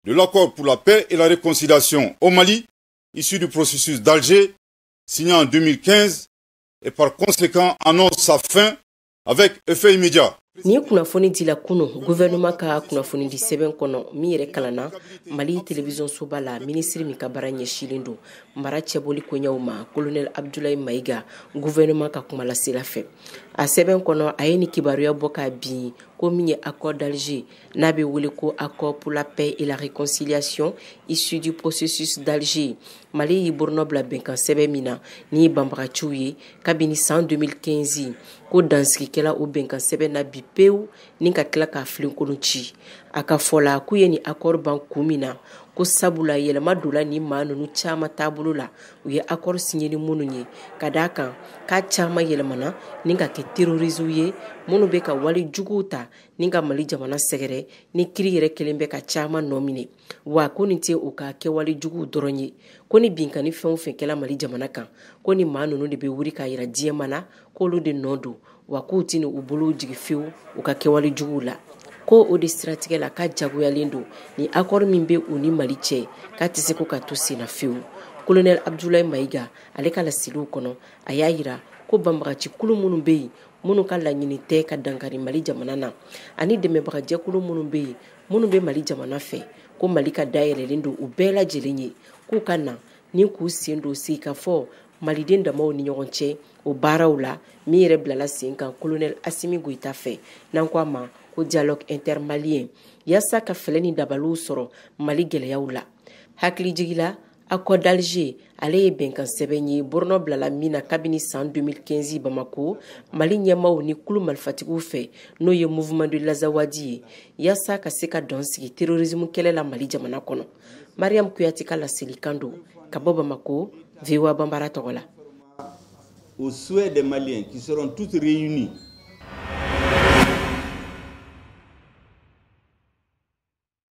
de l'accord pour la paix et la réconciliation au Mali, issu du processus d'Alger, signé en 2015, et par conséquent annonce sa fin avec effet immédiat. Nin ye kunnafoni dila kunu gouvernement ka kunnafoni di sɛbɛn kɔnɔ min yɛrɛ kalanna Mali télévision soba la, minisiri min ka baara ɲɛsilen don mara cɛbɔli koɲɛw ma, colonel Abdoulaye Maïga, gouvernement ka kumalasela fɛ. A sɛbɛn kɔnɔ, a ye ni kibaruya bɔ ka bin ko min ye accord d'Alger, n'a bɛ wele ko accord pour la paix et la réconciliation issu du processus d'Alger, Mali y'i bolonɔ bila bɛnkan sɛbɛn min na ni ye banbagaciw ye kabini san 2015, ko dansigikɛla o bɛnkan sɛbɛn na bi pewu ni ka tila k'a filenkolon ci. A ka fɔ la, k'u ye nin accord ban kun min na, ko sabula yɛlɛma donna ni maa ninnu caman taabolo la, u ye accord signé ni minnu ye, ka d'a kan k'a caman yɛlɛmana ni ka kɛ terroristes ye minnu bɛ ka wale juguw ta ni ka Mali jamana sɛgɛrɛ, ni kiri yɛrɛ kelen bɛ ka caman nɔ minɛ. Wa ko nin tɛ u ka kɛwale juguw dɔrɔn ye, ko ni binkani fɛn o fɛn kɛla Mali jamana kan, ko ni maa ninnu de bɛ wuli k'a yira diɲɛ ma na k'olu de nɔ don, wa k'u tɛna u bolow jigin fiyewu u ka kɛwale juguw la. Ko o de siratigɛ la, k'a jagoyalen don ni accord min bɛ u ni Mali cɛ, k'a tɛ se ko ka to sen na fiyewu. Colonel Abdoulaye Maïga, ale ka laseliw kɔnɔ, a y'a yira ko banbagaci kulu minnu bɛ yen, minnu ka laɲini tɛ ka dankari Mali jamana na, ani dɛmɛbagajɛkulu minnu bɛ yen, minnu bɛ Mali jamana fɛ, ko Mali ka dayɛlɛlen don u bɛɛ lajɛlen ye, k'u ka na ni k'u sen don sigikafɔ maliden damaw ni ɲɔgɔn cɛ o baaraw la, min yɛrɛ bilala sen kan colonel Assimi Goïta fɛ, n'an ko a ma ko dialogue intermalien, yaasa ka fɛlɛ ni dabaliw sɔrɔ Mali gɛlɛyaw la. Hakilijigila, accord d'Alger, ale ye bɛnkan sɛbɛn ye bolonɔ bilala min na kabini san 2015 Bamako, Mali ɲɛmaw ni kulu marifatigiw fɛ, n'o ye Mouvement de l'Azawad ye, yaasa ka se ka dan sigi terrorisme kɛlɛ la Mali jamana kɔnɔ. Mariam Kuyate ka laselikan don ka bɔ Bamako, VOA Banbara tɔgɔ la. Au souhait des Maliens qui seront tous réunis.